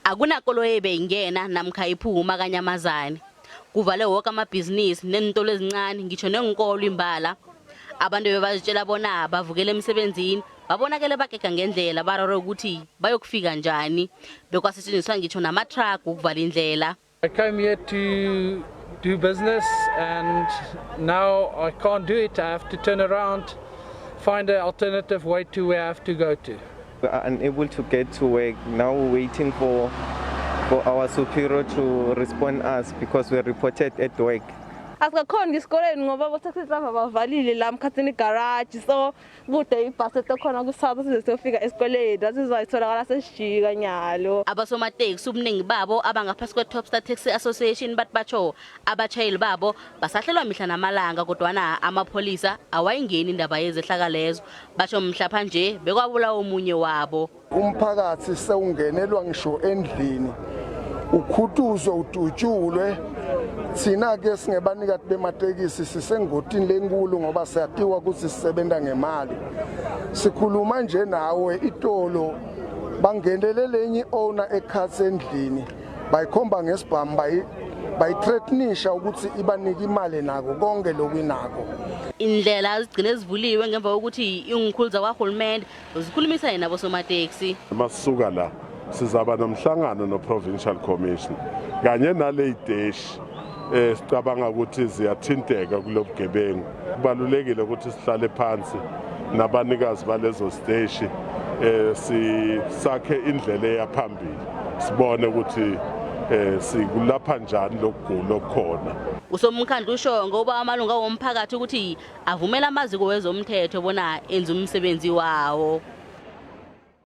Akunakoloyi ebeyingena namkha iphuma kanyamazane. Kuvale woke amabhizinisi neentolo ezincani ngitjho neenkolo imbala. Abantu bebazitjela bona bavukele emsebenzini babonakele bagega ngendlela bararwe ukuthi bayokufika njani. Bekwasetjenziswa ngitjho namathraga ukuvala indlela. I came here to do business and now I can't do it. I have to turn around, find an alternative way to where I have to go to. We are unable to get to work. Now we're waiting for our superior to respond us because we reported at work. Asikakhoni esikoleni ngoba bo-taxi driver bavalile la mkhathini garage, so kude ibhasi etokhona kusasa size siyofika esikoleni, that is why itholakala sesijika nyalo. Abasomateksi ubuningi babo abangaphasi kwe-Topstar Taxi Association bathi batsho abatjhayeli babo basahlelwa mihla namalanga, kodwana amapholisa awayingeni indaba yezehlakalezo. Batsho mhlapha nje bekwabulawa omunye wabo. Umphakathi sewungenelwa ngisho endlini, ukhutuzwe, udutshulwe. Thina-ke singebanikati bematekisi sisengotini lenkulu ngoba siyatiwa ukuthi sisebenza ngemali. Sikhuluma nje nawe, itolo bangenele lenye i-owner ekhatsi endlini, bayikhomba ngesibhamu, bayithreatenisha ukuthi ibanike imali nako konke lokwinako. Indlela zigcine zivuliwe ngemva kokuthi iinkhulu zakwahulumende zikhulumisane nabosomateksi. Masisuka la sizaba nomhlangano no-provincial commissioner kanye nale iteshi sicabanga ukuthi ziyathinteka kulobugebengu. Kubalulekile ukuthi sihlale phansi nabanikazi balezo siteshi, sisakhe indlela eyaphambili, sibone ukuthi sikulapha njani lokugula okukhona. Usomkhandlu uShongo uba amalunga womphakathi ukuthi avumele amaziko wezomthetho bona enze umsebenzi wawo.